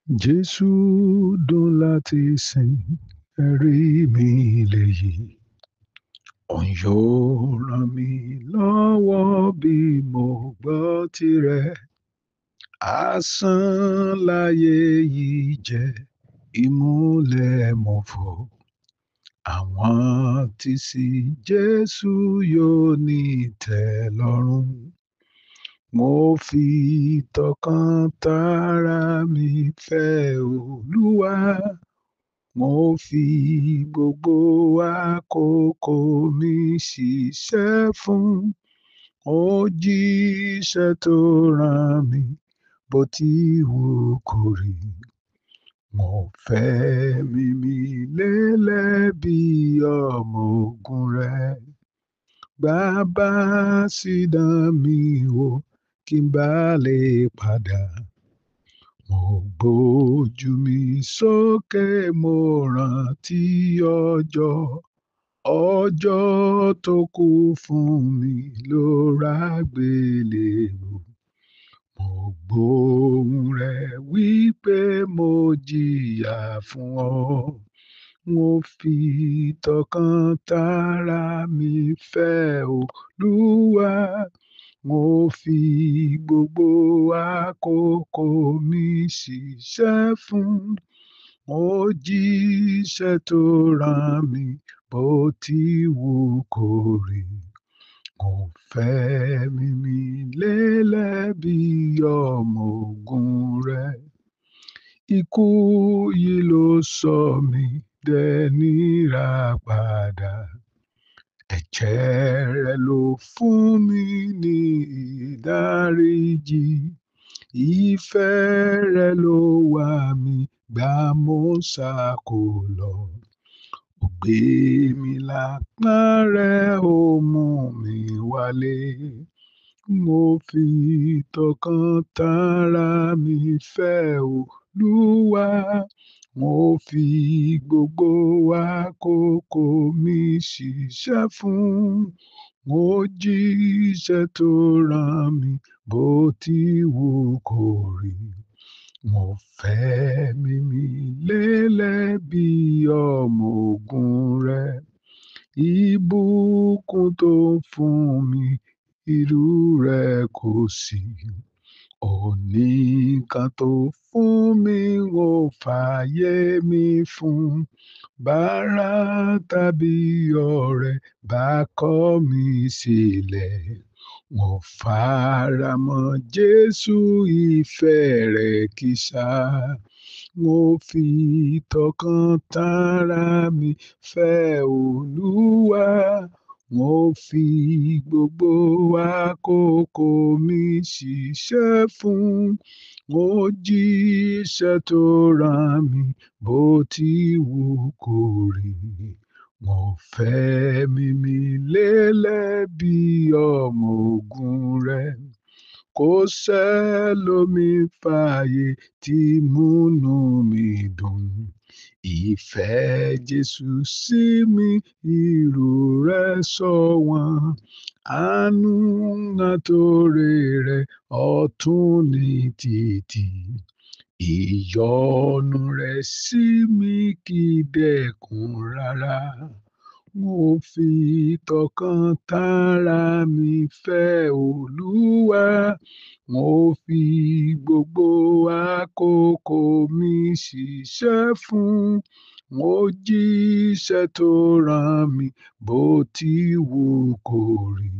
Jésù dùn láti sìn, ẹ̀rí mi lèyí. Òun yóò ràn mí lọ́wọ́ bí mo gbọ́ tirẹ̀. Asán láyé yìí jẹ́ ìmúlẹ̀ mọ̀fọ́. Àwọn tí sí Jésù yóò ní ìtẹ́lọ́rùn. Mo fi tọkàntara mi fẹ́ Olúwa. Mo fi gbogbo àkókò mi ṣiṣẹ́ fún. Ó jíṣẹ́ tó rán mi bó ti wù kó rí. Mo fẹ́ mímí lélẹ̀ bí ọmọ ogun rẹ̀. Bàbá sì dán mi wò kí n bá lè padà. Mo gbójú mi sókè, mo rántí ọjọ́. Ọjọ́ tó kú fún mi lórí àgbélébùú. Mo gbóhùn rẹ̀ wípé mo jìyà fún ọ. Mo fi tọkàntara mi fẹ́ Olúwa. Mo fi gbogbo àkókò mi ṣiṣẹ́ fún. Mo jíṣẹ́ tó rán mi bó ti wù kó rí. Mo fẹ́ mímí lélẹ̀ bí ọmọ ogun rẹ̀. Ikú yìí ló sọ mí dẹni ìràpadà. Ẹ̀jẹ̀ rẹ̀ ló fún mi ní ìdáríjì. Ìfẹ́ rẹ̀ ló wá mi gbà mo ṣáko lọ. Ó gbé mi lápá rẹ̀, ó mú mi wálé. Mo fi tọkàntara mi fẹ́ Olúwa. Mo fi gbogbo àkókò mi ṣiṣẹ́ fún. Mo jíṣẹ́ tó rán mi bó ti wù kó rí. Mo fẹ́ mímí lélẹ̀ bí ọmọ ogun rẹ̀. Ìbùkún tó ń fún mi, irú rẹ̀ kò sí. Oníkan tó fún mi, ó fàyè mi fún. Bàrà tàbí ọ̀rẹ́ bá kọ̀ mí sílẹ̀. Mo faramọ́ Jésù ìfẹ́ rẹ̀ kìí ṣá. Mo fi tọkàntara mi fẹ́ Olúwa. Mo fi gbogbo àkókò mi ṣiṣẹ́ fún. Mo jíṣẹ́ tó rán mi bó ti wù kó rí. Mo fẹ́ mímí lélẹ̀ bí ọmọ ogun rẹ̀. Kò sẹ́lòmíì fàyè tí múnú mi dùn. Ìfẹ́ Jésù sí mi, irú rẹ̀ ṣọ̀wọ́n. Àánú àtòrè rẹ̀ ọ̀tún ní títì. Ìyọ́nú rẹ̀ sí mi kì í dẹ̀kun rárá. Mo fi tọkàntara mi fẹ́ Olúwa. Mo fi gbogbo àkókò mi ṣiṣẹ́ fún. Mo jíṣẹ́ tó rán mi bó ti wù kó rí.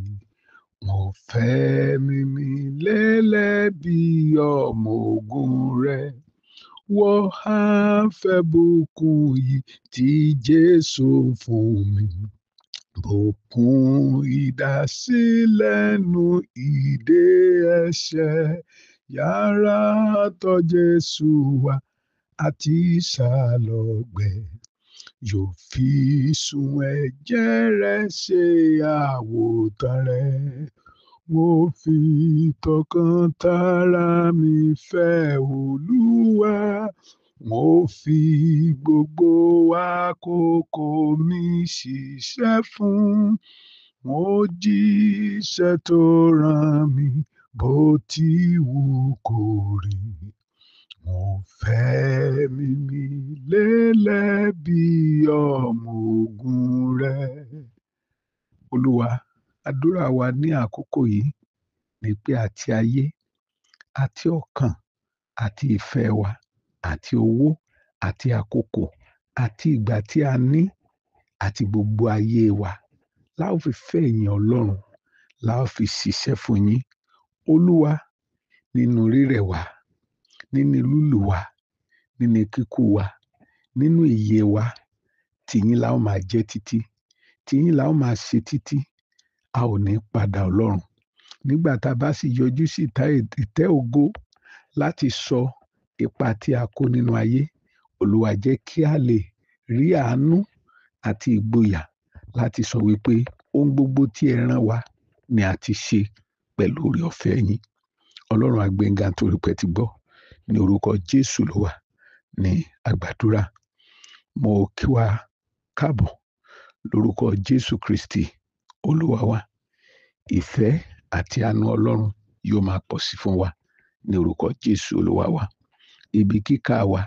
Mo fẹ́ mímí lélẹ̀ bí ọmọ ogun rẹ̀. Wọ́n á fẹ́ bùkún yìí tí Jésù ń fún mi. Bùkún ìdásílẹ̀ nú ìdè ẹ̀ṣẹ̀. Yàrá tọ̀ Jésù wá àti ìsàlọ́gbẹ̀. Yóò fi sun ẹ̀jẹ̀ rẹ̀ ṣe àwòtán rẹ̀. Mo fi tọkàntara mi fẹ́ Olúwa. Mo fi gbogbo àkókò mi ṣiṣẹ́ fún. Mo jíṣẹ́ tó rán mi bó ti wù kó rí. Mo fẹ́ Fẹ̀mí mi lélẹ̀ bí ọmọ ogun rẹ. Olúwa, àdúrà wa ní àkókò yìí ni pé àti ayé, àti ọkàn, àti ìfẹ́ wa, àti owó, àti àkókò, àti ìgbà tí a ní, àti gbogbo ayé wa la ó fi fẹ́ ẹ̀yin Ọlọ́run, la ó fi ṣiṣẹ́ fún yín. Olúwa, nínú rírẹ̀ wa, nínú lúlù wa, nínú kíkú wa, nínú ìyè wa, tìyín la ó máa jẹ́ títí, tìyín la ó máa ṣe títí, a ò ní padà Ọlọ́run. Nígbà tá a bá sì yọjú sí ìtẹ́ ògo láti sọ ipa tí a kó nínú ayé, Olúwa jẹ́ kí a lè rí àánú àti ìgboyà láti sọ wípé ohun gbogbo tí ẹ rán wa ni a ti ṣe pẹ̀lú oore ọ̀fẹ́ yín. Ọlọ́run a gbé yín ga nítorí pé ẹ ti gbọ́. Ní orúkọ Jésù ló wà ní àgbàdúrà. Mo kí wa káàbọ̀ lórúkọ Jésù Kristi Olúwa wa. Ìfẹ́ àti àánú Ọlọ́run yóò máa pọ̀ sí fún wa ní orúkọ Jésù Olúwa wa. Ibi kíkà wa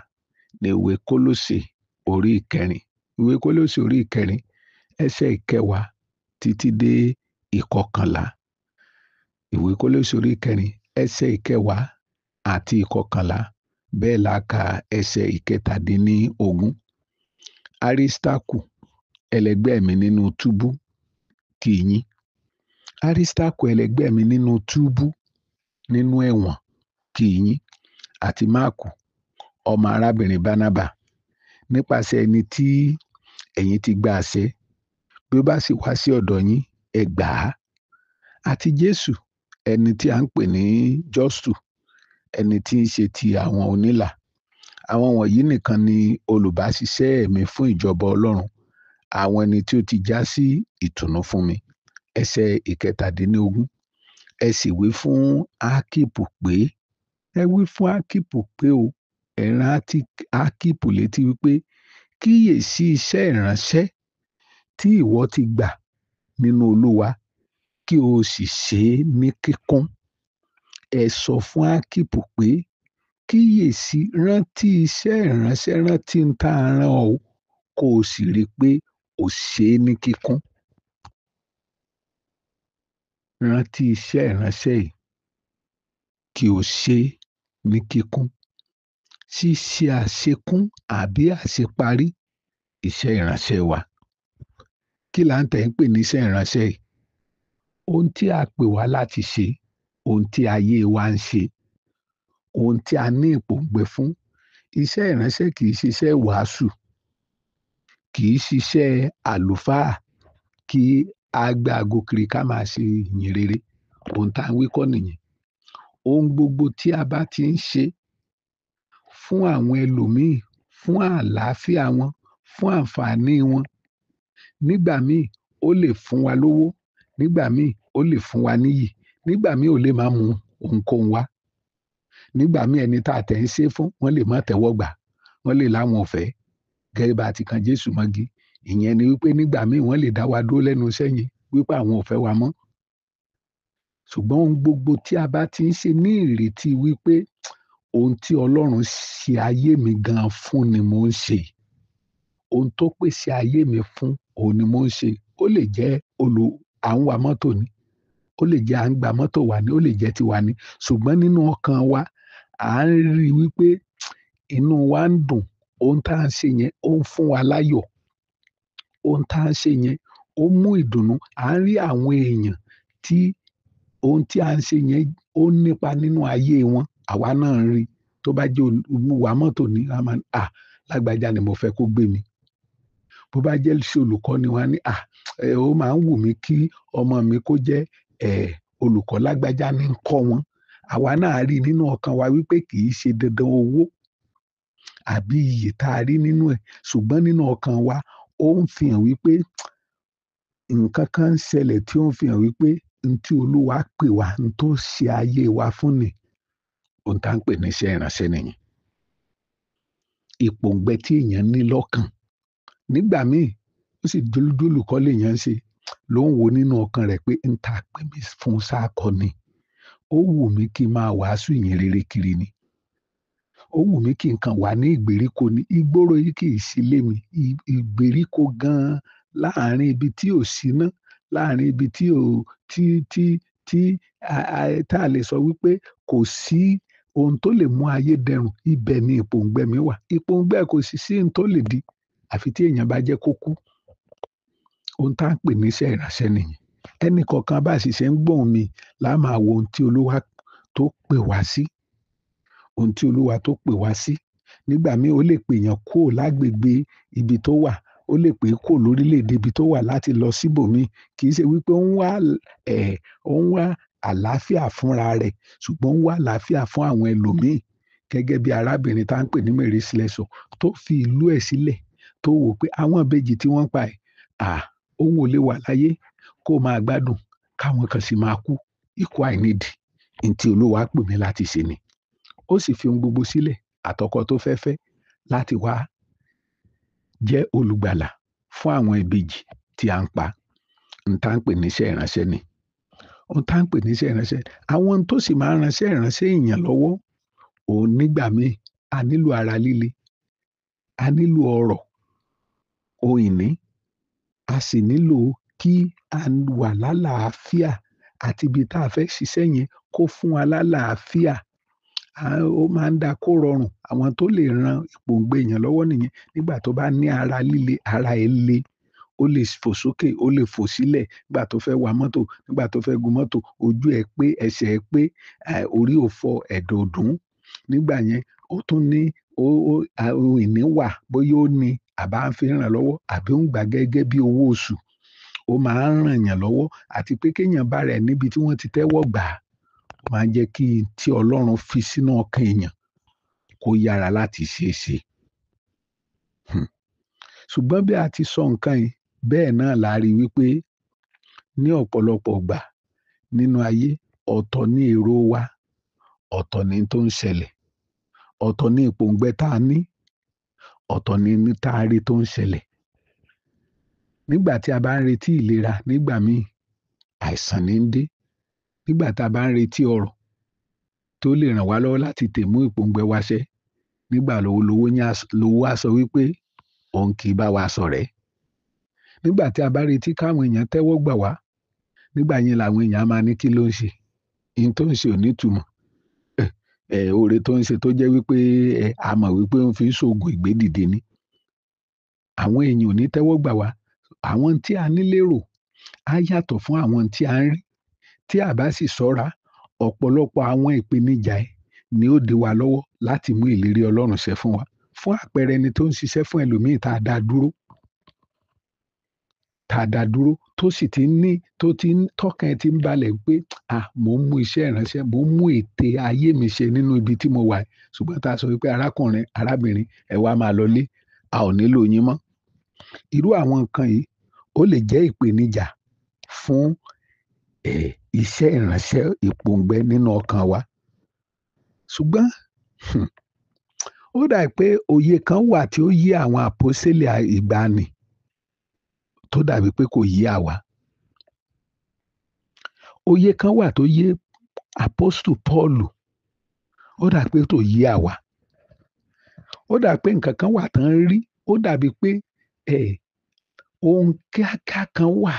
ní ìwé Kólósè orí ìkẹrin. Ìwé Kólósè orí ìkẹrin, ẹsẹ̀ ìkẹwàá títí dé ìkọkànlá. Ìwé Kólósè orí ìkẹrin, ẹsẹ̀ ìkẹwàá àti ìkọkànlá. Bẹ́ẹ̀ la ka ẹsẹ̀ ìkẹtàdínníogún. Aristarku, ẹlẹgbẹ́ mi nínú túbú, kí yín. Aristarku, ẹlẹgbẹ́ mi nínú túbú, nínú ẹ̀wọ̀n, kí yín. Àti Máàkù, ọmọ arábìnrin Bánábà, nípasẹ̀ ẹni tí ẹ̀yin ti gba àṣẹ, bí ó bá sì wá sí ọ̀dọ̀ yín, ẹ gbà á. Àti Jésù, ẹni tí a ń pè ní Jọ́stù, ẹni tí ń ṣe ti àwọn onílà. Àwọn wọ̀nyí nìkan ni olùbáṣiṣẹ́ mi fún ìjọba Ọlọ́run, àwọn ẹni tí ó ti já sí ìtùnú fún mi. Ẹsẹ̀ ìkẹtàdínníogún. Ẹ sì wí fún Ákípù pé, ẹ wí fún Ákípù pé o, ẹ rán Ákípù létí wípé kíyèsí iṣẹ́ ìránṣẹ́ tí ìwọ ti gbà nínú Olúwa, kí o sì ṣe é ní kíkún. Ẹ sọ fún Ákípù pé kíyèsí, rántí iṣẹ́ ìránṣẹ́, rántí ń tá a rán ọ, kó o sì rí i pé o ṣe é ní kíkún. Rántí iṣẹ́ ìránṣẹ́ yìí kí o ṣe é ní kíkún. Ṣíṣe àṣekún àbí àṣeparí iṣẹ́ ìránṣẹ́ wa. Kí là ń tẹ̀ ń pè ní iṣẹ́ ìránṣẹ́ yìí? Ohun tí a pè wá láti ṣe, ohun tí ayé wa ń ṣe, ohun tí a ní ìpòǹgbẹ fún. Iṣẹ́ ìránṣẹ́ kì í ṣiṣẹ́ wàásù, kì í ṣiṣẹ́ àlùfáà kí a gbé aago kiri ká máa ṣe ìyìn rere. Ohun tá à ń wí kọ́ nìyẹn. Ohun gbogbo tí a bá ti ń ṣe fún àwọn ẹlòmíì, fún àlàáfíà wọn, fún àǹfààní wọn. Nígbà míì ó lè fún wa lówó, nígbà míì ó lè fún wa níyì, nígbà míì ó lè má mú ohunkóhun wá. Nígbà míì ẹni tá a tẹ̀ ń ṣe fún, wọ́n lè má tẹ́wọ́ gbà, wọ́n lè láwọn ò fẹ́. Gẹ́gẹ́ bá a ti kan Jésù mọ́gi. Ìyẹn ni wípé nígbà míì wọ́n lè dá wa dúró lẹ́nu iṣẹ́ yẹn wípé àwọn ò fẹ́ wa mọ́. Ṣùgbọ́n ohun gbogbo tí a bá ti ń ṣe ní ìrètí wípé ohun tí Ọlọ́run ṣe ayé mi gan fún ni mò ń ṣe. Ohun tó pèsè ayé mi fún, òun ni mò ń ṣe. Ó lè jẹ́ à ń wa mọ́tò ni, ó lè jẹ́ à ń gba mọ́tò wa ni, ó lè jẹ́ tiwa ni. Ṣùgbọ́n nínú ọkàn wa, à ń rí i wípé inú wa ń dùn. Ohun tá à ń ṣe yẹn ó ń fún wa láyọ̀. Ohun tá à ń ṣe yẹn ó mú ìdùnnú. À ń rí àwọn èèyàn tí ohun tí à ń ṣe yẹn ó nípa nínú ayé wọn. Àwa náà ń rí i. Tó bá jẹ́ olúwa mọ́tò ni, a máa ní, à, lágbájá ni mo fẹ́ kó gbé mi. Bó bá jẹ́ ṣe olùkọ́ ni, wọ́n á ní, à, ó máa ń wù mí kí ọmọ mi kó jẹ́, olùkọ́ lágbájá ní ń kọ́ wọn. Àwa náà rí i nínú ọkàn wa wípé kì í ṣe dandan owó àbí iyì tá a rí nínú ẹ̀. Ṣùgbọ́n nínú ọkàn wa, ó ń fi hàn wípé nǹkan kan ń ṣẹlẹ̀ tí ó ń fi hàn wípé ohun tí Olúwa pè wá, ohun tó ṣe ayé wa fún ni, ohun tá à ń pè ní iṣẹ́ ìránṣẹ́ nìyẹn. Ìpòǹgbẹ tí èèyàn ní lọ́kàn. Nígbà míì, ó sì dúdú olùkọ́ lèèyàn ń ṣe, ló ń wo nínú ọkàn rẹ̀ pé ń ta pè mí fún sáà kọ́ ni. Ó wù mí kí n máa wàásù ìyìn rere kiri ni. Ó wù mí kí n kàn wà ní ìgbèríko ní ìgboro yìí, kì í sílé mi. Ìgbèríko gan-an, láàárín ibi tí ò síná, láàárín ibi tí ò tí tí tí tá a lè sọ wípé kò sí ohun tó lè mú ayé dẹrùn, ibẹ̀ ni ìpòǹgbẹ mi wà. Ìpòǹgbẹ kò sì sí ohun tó lè di àfi tí èèyàn bá jẹ́ kó kú. Ohun tá à ń pè ní iṣẹ́ ìránṣẹ́ nìyẹn. Ẹnì kọ̀ọ̀kan bá sì ṣe ń gbóhùn mi là máa wo ohun tí Olúwa tó pè wá sí. Ohun tí Olúwa tó pè wá sí. Nígbà míì ó lè pè èèyàn kúrò lágbègbè ibi tó wà, ó lè pè é kúrò lórílẹ̀-èdè ibi tó wà láti lọ síbòmíì. Kì í ṣe wípé ó ń wá, ó ń wá àlàáfíà fúnra rẹ̀, ṣùgbọ́n ó ń wá àlàáfíà fún àwọn ẹlòmíì. Gẹ́gẹ́ bí arábìnrin tá ń pè ní Mary Slessor tó fi ìlú ẹ̀ sílẹ̀, tó wò pé àwọn ìbejì tí wọ́n ń pa ẹ̀, òun ò lè wà láyé kó máa gbádùn, káwọn kan sì máa kú ikú àìnídìí. Ohun tí Olúwa pè mí láti ṣe ni. Ó sì fi ohun gbogbo sílẹ̀ àtọkọ tó fẹ́ fẹ́ láti wá jẹ́ olùgbàlà fún àwọn ìbejì tí a ń pa. Ohun tá ń pè ní iṣẹ́ ìránṣẹ́ ni. Ohun tá ń pè ní iṣẹ́ ìránṣẹ́. Àwọn ohun tó sì máa ń ránṣẹ́ ìránṣẹ́ èèyàn lọ́wọ́, òun nígbà míì a nílò ara líle, a nílò ọrọ̀, ohun ìní, a sì nílò kí a wà lálàáfíà àti ibi tá a fẹ́ ṣiṣẹ́ yẹn kó fún wa lálàáfíà. Ó máa ń da kó rọrùn. Àwọn tó lè ran ìpòǹgbẹ èèyàn lọ́wọ́ nìyẹn. Nígbà tó bá ní ara líle, ara ẹ le, ó lè fò sókè, ó lè fò sílẹ̀. Nígbà tó fẹ́ wa mọ́tò, nígbà tó fẹ́ gun mọ́tò, ojú ẹ pé, ẹsẹ̀ ẹ pé, orí ò fọ́, ẹ̀dọ̀ ò dùn. Nígbà yẹn, ó tún ní ohun ìní wà, bóyá ó ní àbá ń fi ràn lọ́wọ́ àbí ó ń gbà gẹ́gẹ́ bí owó oṣù. Ó máa ń ràn èèyàn lọ́wọ́ àti pé kí èèyàn bá rẹ̀ níbi tí wọ́n ti tẹ́wọ́ gbà á, ó máa ń jẹ́ kí tí Ọlọ́run fi sínú ọkàn èèyàn kó yára láti ṣe é ṣe. Ṣùgbọ́n bí a ti sọ nǹkan yìí, bẹ́ẹ̀ náà la rí wípé ní ọ̀pọ̀lọpọ̀ ìgbà nínú ayé, ọ̀tọ̀ ní èrò wa, ọ̀tọ̀ ní tó ń ṣẹlẹ̀, ọ̀tọ̀ ní ìpòǹgbẹ tá a ní, ọ̀tọ̀ ní tá a rí tó ń ṣẹlẹ̀. Nígbà tí a bá ń retí ìlera nígbà míì, àìsàn ní ń dé. Nígbà tá a bá ń retí ọrọ̀ tó lè ràn wá lọ́wọ́ láti tè mú ìpòǹgbẹ wa ṣẹ, nígbà lówó á sọ wípé òun kì í bá wa ṣọ̀rẹ́. Nígbà tí a bá retí káwọn èèyàn tẹ́wọ́ gbà wá, nígbà yẹn làwọn èèyàn á máa ní kí ló ń ṣe, ihun tó ń ṣe ò ní ìtumọ̀. Oore tó ń ṣe tó jẹ́ wípé a mọ̀ wípé ó ń fi ṣoògùn ìgbédìde ni. Àwọn èèyàn ò ní tẹ́wọ́ gbà wá. Àwọn tí a ní lérò á yàtọ̀ fún àwọn tí a ń rí. Tí a bá sì ṣọ́ra, ọ̀pọ̀lọpọ̀ àwọn ìpèníjà ẹ ni ó dí wa lọ́wọ́ láti mú ìlérí Ọlọ́run ṣẹ fún wa. Fún àpẹẹrẹ, ẹni tó ń ṣiṣẹ́ fún ẹlòmíì tá a dá dúró, tó sì ti ní, tó ti ń tọ́kàn ẹ ti ń balẹ̀ pé, mò ń mú iṣẹ́ ìránṣẹ́, mò ń mú ète ayé mi ṣe nínú ibi tí mo wà. Ṣùgbọ́n tá a sọ wípé arákùnrin, arábìnrin, ẹ wá máa lọlé, a ò nílò yín mọ́. Irú àwọn nǹkan yìí ó lè jẹ́ ìpèníjà fún iṣẹ́ ìránṣẹ́ ìpòǹgbẹ nínú ọkàn wa. Ṣùgbọ́n ó dà pé òye kan wà tí ó yé àwọn àpọ́sítélì ìgbàanì tó dàbí pé kò yé àwa. Òye kan wà tó yé Àpọ́stù Pọ́ọ̀lù, ó dà pé tó yé àwa. Ó dà pé nǹkan kan wà tán ń rí, ó dàbí pé ohun kíákíá kan wà.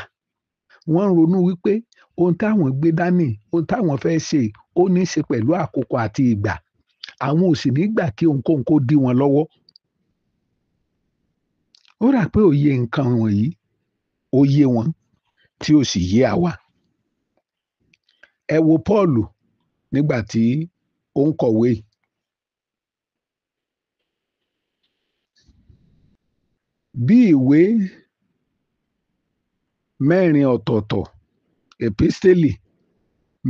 Wọ́n ń ronú wípé ohun táwọn gbé dání, ohun táwọn fẹ́ ṣe, ó ní í ṣe pẹ̀lú àkókò àti ìgbà. Àwọn ò sì ní gbà kí ohunkóhun kó dí wọn lọ́wọ́. Ó dà pé òye nǹkan wọ̀nyí ó yé wọn tí ó sì yé àwa. Ẹ wo Pọ́ọ̀lù nígbà tí ó ń kọ̀wé. Bí ìwé mẹ́rin ọ̀tọ̀ọ̀tọ̀, episteli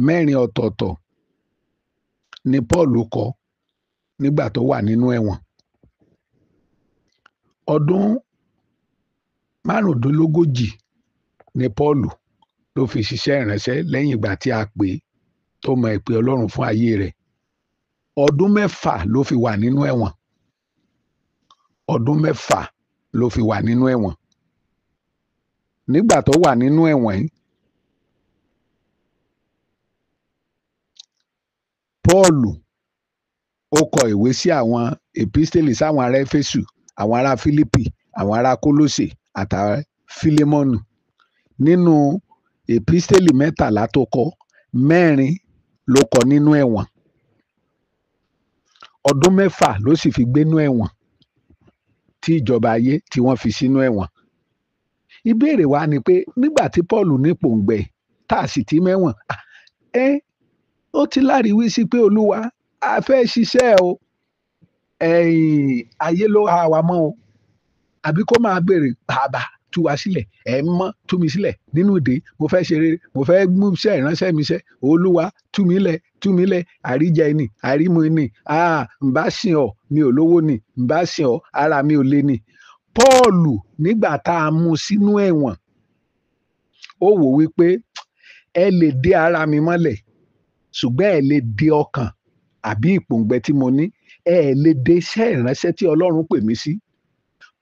mẹ́rin ọ̀tọ̀ọ̀tọ̀ ni Pọ́ọ̀lù kọ nígbà tó wà nínú ẹ̀wọ̀n. Ọdún 35 ni Pọ́ọ̀lù ló fi ṣiṣẹ́ ìránṣẹ́ lẹ́yìn ìgbà tí a pè é tó mọ ìpè Ọlọ́run fún ayé rẹ̀. Ọdún 6 ló fi wà nínú ẹ̀wọ̀n. Ọdún 6 ló fi wà nínú ẹ̀wọ̀n. Nígbà tó wà nínú ẹ̀wọ̀n yìí, Pọ́ọ̀lù Ó kọ ìwé sí àwọn epistele sáwọn ará Éfésù, àwọn ará Fílípì, àwọn ará Kólósè àtàwọn Fílémọ́nù. Nínú epistele 13 tó kọ, 4 ló kọ nínú ẹ̀wọ̀n. Ọdún 6 ló sì fi gbénú ẹ̀wọ̀n tí ìjọba ayé tí wọ́n fi sínú ẹ̀wọ̀n. Ìbéèrè wa ni pé nígbà tí Paul ní pòǹgbẹ tá a sì ti mẹ́wọ̀n, ó ti láriwí sí pé Olúwa a fẹ́ ṣiṣẹ́ o, ẹ̀yìn ayé ló ha wa mọ́ o, àbí kó máa béèrè bàbá tú wa sílẹ̀, ẹ̀ ń mọ́ tú mi sílẹ̀ nínú ìdè, mo fẹ́ ṣe rere, mo fẹ́ mú iṣẹ́ ìránṣẹ́ mi ṣẹ, Olúwa tú mi lẹ̀, tú mi lẹ̀, àríjẹ ni, àrímu ni, ń bá sìn ọ́, mi ò lówó ni, ń bá sìn ọ́, ara mi ò le ni. Pọ́ọ̀lù nígbà tá a mú sínú ẹ̀wọ̀n, ó wò wípé ẹ lè dé ara mi mọ́lẹ̀, ṣùgbọ́n ẹ lè dé ọkàn àbí ìpòǹgbẹ tí mo ní, ẹ lè dé iṣẹ́ ìránṣẹ́ tí Ọlọ́run pè mí sí.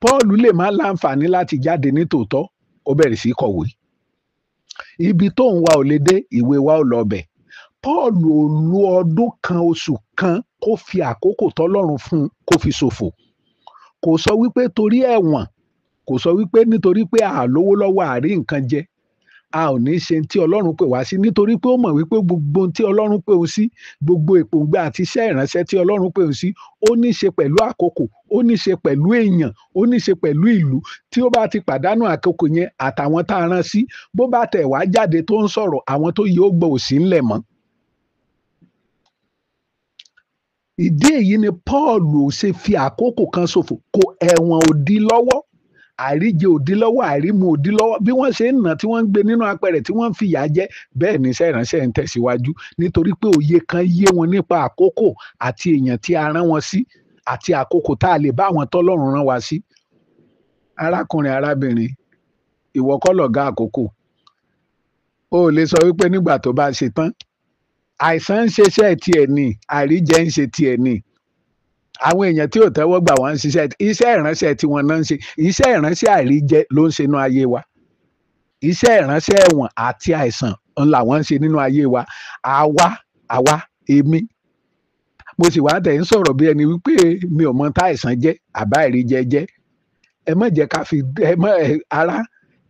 Pọ́ọ̀lù lè má láǹfààní láti jáde ní tòótọ́, ó bẹ̀rẹ̀ sí kọ̀wé. Ibi tó ń wa ò lè dé, ìwé wa ò lọ bẹ̀. Pọ́ọ̀lù ò lu ọdún kan oṣù kan kó fi àkókò tọ́lọ́run fún un kó fi ṣòfò. Kò sọ wípé torí ẹ̀wọ̀n, kò sọ wípé nítorí pé a lówó lọ́wọ́ àrí nǹkan jẹ, a ò ní ṣe tí Ọlọ́run pè wá sí, nítorí pé ó mọ̀ wípé gbogbo ohun tí Ọlọ́run pè òun sí, gbogbo ìpòǹgbẹ àti iṣẹ́ ìránṣẹ́ tí Ọlọ́run pè òun sí, ó ní ṣe pẹ̀lú àkókò, ó ní ṣe pẹ̀lú èèyàn, ó ní ṣe pẹ̀lú ìlú. Tí ó bá ti pàdánù àkókò yẹn àtàwọn tá a rán sí, bó bá tẹ̀ wá jáde tó ń sọ̀rọ̀, àwọn tó yẹ ó gbọ́ òsì ńlẹ̀ mọ́. Ìdí èyí ni Paul ò ṣe fi àkókò kan ṣòfò, kò ẹ̀wọ̀n ò dí lọ́wọ́, àríjẹ ò dí lọ́wọ́, àrímu ò dí lọ́wọ́. Bí wọ́n ṣe ń nà tí wọ́n ń gbé nínú apẹ̀rẹ̀ tí wọ́n ń fìyà jẹ, bẹ́ẹ̀ ni iṣẹ́ ìránṣẹ́ ń tẹ̀síwájú, nítorí pé òye kan yé wọn nípa àkókò àti èèyàn tí a rán wọn sí àti àkókò tá a lè bá àwọn tọ́lọ́run rán wa sí. Arákùnrin, arábìnrin, ìwọ kọ́ lọ̀gá àkókò. O ò lè sọ wípé nígbà tó bá ṣe tán, àìsàn ń ṣiṣẹ́ tiẹ̀ ni, àríjẹ ń ṣe tiẹ̀ ni, àwọn èèyàn tí ò tẹ́wọ́ gbà wọ́n ń ṣiṣẹ́, iṣẹ́ ìránṣẹ́ tí wọ́n náà ń ṣe, iṣẹ́ ìránṣẹ́ àríjẹ ló ń ṣe nínú ayé wa, iṣẹ́ ìránṣẹ́ ẹ̀wọ̀n àti àìsàn ń làwọn ń ṣe nínú ayé wa. Àwa èmi mo sì wá tẹ̀ ń sọ̀rọ̀ bí ẹni wípé mi ò mọ tá àìsàn jẹ́ àbá àríjẹ jẹ́. Ẹ má jẹ́ ká fi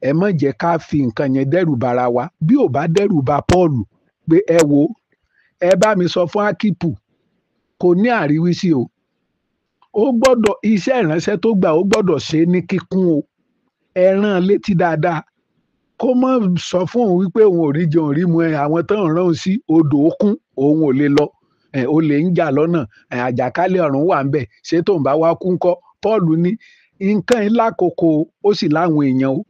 ẹ má jẹ́ ká fi nǹkan yẹn dẹ́rù bara wa. Bí ò bá dẹ́rù ba Pọ́ọ̀lù pé ẹ wo, ẹ bá mi sọ fún Ákípù, kò ní àríwísí o, ó gbọ́dọ̀ iṣẹ́ ìránṣẹ́ tó gbà ó gbọ́dọ̀ ṣe é ní kíkún o, ẹ rán an létí dáadáa, kó má sọ fún òun wípé òun ò rí jẹun rí mu, ẹ àwọn tó ń rán òun sí odò òkun òun ò lè lọ, ẹ ó lè ń jà lọ́nà, ẹ àjàkálẹ̀ ọ̀run wà ń bẹ̀, ṣé tóun bá wá kú ńkọ́? Pọ́ọ̀lù ní nǹkan yìí lákòókò, ó sì láwọn èèyàn o.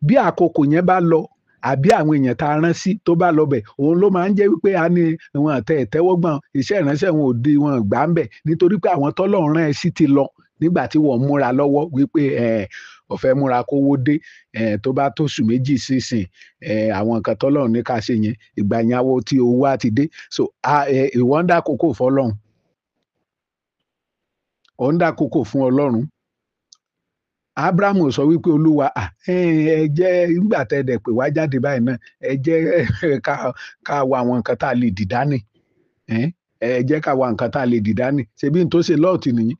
Bí àkókò yẹn bá lọ àbí àwọn èèyàn tá a rán sí tó bá lọ bẹ̀, òun ló máa ń jẹ́ wípé a ní wọn àtẹ ìtẹ́wọ́gbọ̀n iṣẹ́ ìránṣẹ́ wọn ò di wọn gbà ń bẹ̀, nítorí pé àwọn tọ́lọ́run rán ẹ sí ti lọ nígbà tí wọ́n múra lọ́wọ́ wípé ó fẹ́ múra kówó dé, tó bá tó oṣù méjì sísìn, àwọn nǹkan tọ́lọ́run ní ká ṣe yẹn, ìgbà yẹn awo tí owó á ti dé. So ìwọ ń dá kókó fọlọ́run, ò ń dá kókó fún Ọlọ́run. Abrahamu sọ wípé Olúwa, ẹ jẹ́ nígbà tẹ́ dẹ̀ pé wá jáde báyìí náà, ẹ jẹ́ ká wá àwọn nǹkan tá a lè dì dání, ẹ jẹ́ ká wá nǹkan tá a lè dì dání. Ṣebí n tó ṣe Lọ́ọ̀tì nìyí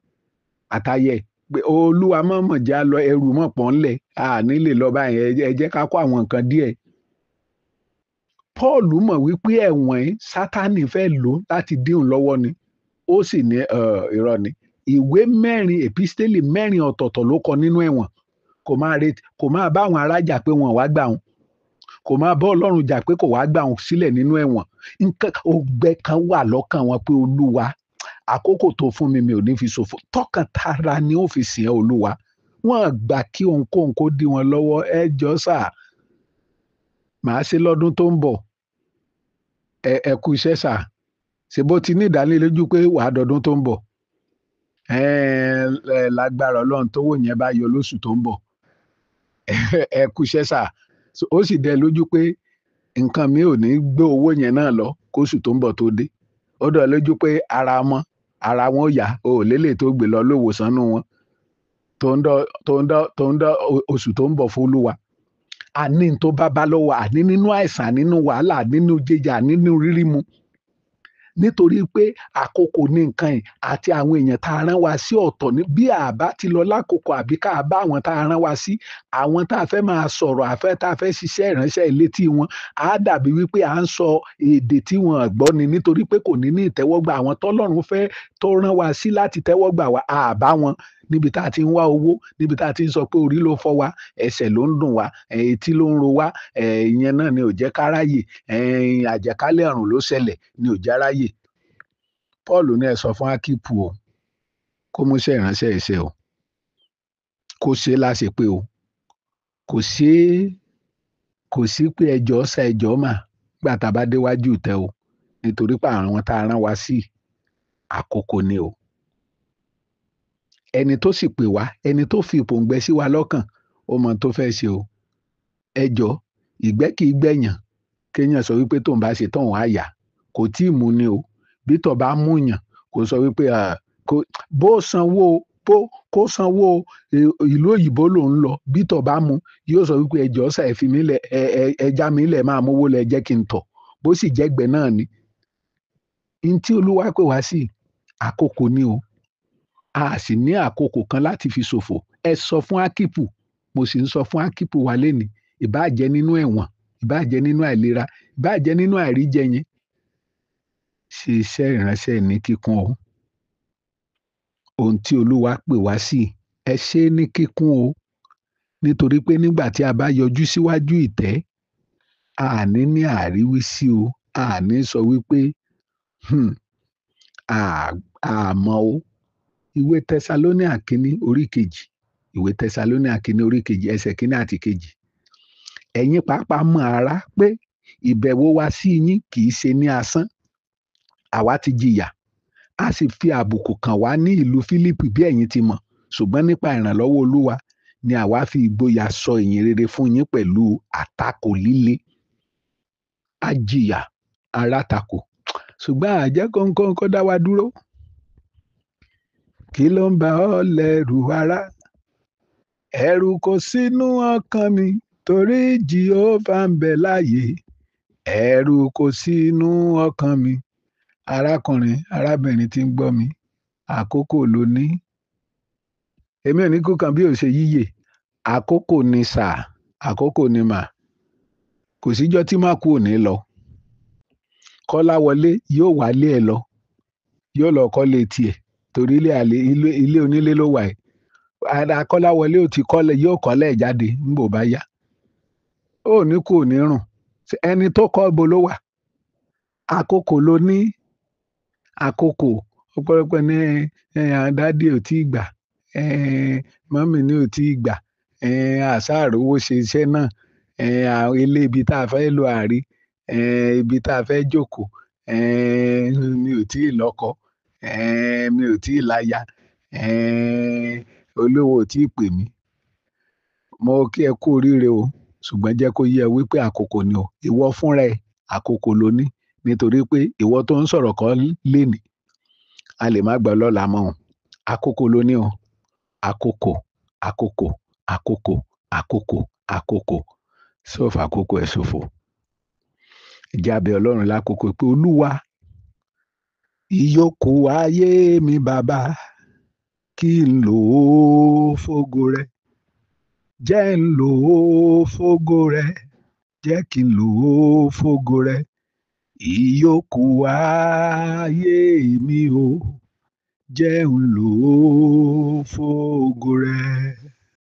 àtayẹ pé Olúwa mọ̀mọ̀ jẹ́ á lọ, ẹrù mọ̀ pọ̀ ńlẹ̀, a ní lè lọ báyìí, ẹ jẹ́ ká kó àwọn nǹkan díẹ̀. Pọ́ọ̀lù mọ̀ wípé ẹ̀wọ̀n yìí Sátánì fẹ́ lò láti dín òun lọ́wọ́ ni, ó sì ní irọ́ ni. Ìwé mẹ́rin, epistele mẹ́rin ọ̀tọ̀ọ̀tọ̀ ló kọ nínú ẹ̀wọ̀n. Kò máa bá àwọn ará jà pé wọn wá gbà wọn, kò máa bá Ọlọ́run jà pé kò wá gbà wọn sílẹ̀ nínú ẹ̀wọ̀n. Nǹkan ọgbẹ́ kan wà lọ́kàn wọn pé Olúwa, àkókò tó fún mi mi ò ní fi ṣòfò, tọkàntara ni ó fi sìn ẹ́ Olúwa. Wọ́n gbà kí ohunkóhun kó dí wọn lọ́wọ́. Ẹ jọ sà, màá ṣe lọ́dún tó ń bọ̀. Ẹ kú iṣẹ́ sà, ṣe bó ti ní ìdánilójú pé wàá dọdún tó ń bọ̀. Lágbára Ọlọ́run tówó yẹn bá yọ lóṣù tó ń bọ̀. Ẹ kú iṣẹ́ sà, ó sì dẹ lójú pé nǹkan mi ò ní gbé owó yẹn náà lọ kóṣù tó ń bọ̀ tó dé. Ó dọ̀ lójú pé ara wọn ò yá, o ò lélẹ̀ tó gbé lọ lówòsàn nú wọn tó ń dọ́ oṣù tó ń bọ̀ fún Olúwa. Àní tó bá bá lọ́wọ́, àní nínú àìsàn, nínú wàhálà, nínú jíjà, nínú rírí mu. Nítorí pé àkókò ní nǹkan yìí àti àwọn èèyàn tá a rán wa sí ọ̀tọ̀ ní bí àbá ti lọ lákòókò àbí ká bá àwọn tá a rán wa sí, àwọn tá a fẹ́ máa sọ̀rọ̀ àfẹ́ tá a fẹ́ ṣiṣẹ́ ìránṣẹ́ létí wọn, á dàbí wípé à ń sọ èdè tí wọ́n gbọ́ ni, nítorí pé kò ní ní ìtẹ́wọ́gbà àwọn tọ́lọ́run fẹ́ tó rán wa sí láti tẹ́wọ́gbà wa, àbá wọn níbi tá a ti ń wá owó, níbi tá a ti ń sọ pé orí ló fọ́ wa, ẹsẹ̀ ló ń dùn wa, etí ló ń ro wa, ìyẹn náà ni ò jẹ́ káráyè, àjàkálẹ̀ àrùn ló ṣẹlẹ̀ ni ò jẹ́ aráyè. Paul ní ẹ sọ fún Ákípù o, kó mú iṣẹ́ ìránṣẹ́ iṣẹ́ o, kó ṣe láṣẹ pé o, kò sí pé ẹjọ́ ṣe ẹjọ́ mà gbà tá a bá déwájú ìtẹ́ o, nítorí pé àwọn tá a rán wa sí àkókò ni o. Ẹni tó sì pè wá, ẹni tó fi ìpòǹgbẹ sí wa lọ́kàn, ó mọ tó fẹ́ ṣe o. Ẹjọ́ ìgbẹ́ kì í gbẹ̀yàn, kéèyàn sọ wípé tóun bá ṣe tóun á yà, kò tí ì mú ni o. Bí tọ̀ bá mú yàn, kò sọ wípé bó sanwó, kó sanwó ìlú òyìnbó lòún lọ, bí tọ̀ bá mú, yóò sọ wípé ẹjọ́ ṣe ẹ fi mí lẹ̀, ẹja mi lẹ̀ máa mówó lẹ jẹ́ kí n tọ̀, bó sì jẹ́gbẹ́ náà ni. N tí Olúwa pè wá sí àkókò ni o. A sì ní àkókò kan láti fi ṣòfò. Ẹ sọ fún Ákípù, mo sì ń sọ fún Ákípù wa lénìí, ìbáà jẹ́ nínú ẹ̀wọ̀n, ìbáà jẹ́ nínú àìlera, ìbáà jẹ́ nínú àìríjẹ yẹn, ṣe iṣẹ́ ìránṣẹ́ ní kíkún o. Ohun tí Olúwa pè wá sí, ẹ ṣe ní kíkún o. Nítorí pé nígbà tí a bá yọjú síwájú ìtẹ́, a ní ní àríwísí o, a ní sọ wípé a mọ̀ o. Ìwé Tẹsalóníà kínní orí kejì, ìwé Tẹsalóníà kínní orí kejì, ẹsẹ̀ kínní àti kejì. Ẹ̀yin pàápàá mọ̀ ará pé ìbẹ̀wò wa sí yín kì í ṣe ní asán. Àwa ti jìyà, a sì fi àbùkù kàn wá ní ìlú Fílípì bí ẹ̀yin ti mọ̀, ṣùgbọ́n nípa ìrànlọ́wọ́ Olúwa ni àwa fi ìgboyà sọ ìyìn rere fún yín pẹ̀lú àtakò líle. A jìyà, ará takò, ṣùgbọ́n àjẹ́ kọ́ńkọ́ń kó dá wa dúró. Kí ló ń bà ọ́ lẹ́rù ará? Ẹ̀rù kò sínú ọkàn mi torí Jèhófà ń bẹ láàyè. Ẹ̀rù kò sínú ọkàn mi. Arákùnrin, arábìnrin tí ń gbọ́ mi, àkókò ló ní. Èmi ò ní kú kan bí ò ṣe yíyè. Àkókò ni sà, àkókò ni mà. Kò síjọ́ tí má kú ò ní lọ. Kọ́láwọlé yóò wálé ẹ lọ, yóò lọ kọ́lé tiẹ̀ torí ilé àlè, ilé onílé ló wà ẹ̀. Kọ́láwọlé ò ti kọ́lé, yóò kọ́lé jáde ńgbò bá yá. Ó ní kú ò ní rùn. Ẹni tó kọ́ ibo ló wà. Àkókò ló ní. Àkókò ọ̀pọ̀lọpọ̀ ní dádì ò tí ì gbà, mọ́mì ní ò tí ì gbà, àṣàrò owó ṣe iṣẹ́ náà, ilé ibi tá a fẹ́ lọ àrí, ibi tá a fẹ́ jókòó, mi ò tí ì lọ́kọ, mi ò tí ì láya, olówó ò tí ì pè mí. Mo kí ẹ kú oríire o, ṣùgbọ́n jẹ́ kó yé ẹ wípé àkókò ni o. Ìwọ fúnra ẹ, àkókò ló ní. Nítorí pé ìwọ tó ń sọ̀rọ̀ kọ́ lénìí, a lè má gbọ́ lọ́la mọ́ o. Àkókò ló ní o. Àkókò, àkókò, àkókò, àkókò, àkókò. Sọ́ọ̀fù àkókò ẹ̀ ṣòfò. Ìjà abẹ Ọlọ́run lákòókò pé Olúwa, ìyókù ayé mi bàbá, kí n lò ó fógo rẹ. Jẹ́ n lò ó fógo rẹ. Jẹ́ kí n lò ó fógo rẹ. Ìyókù ayé mi o, jẹ́ n lò ó fógo rẹ.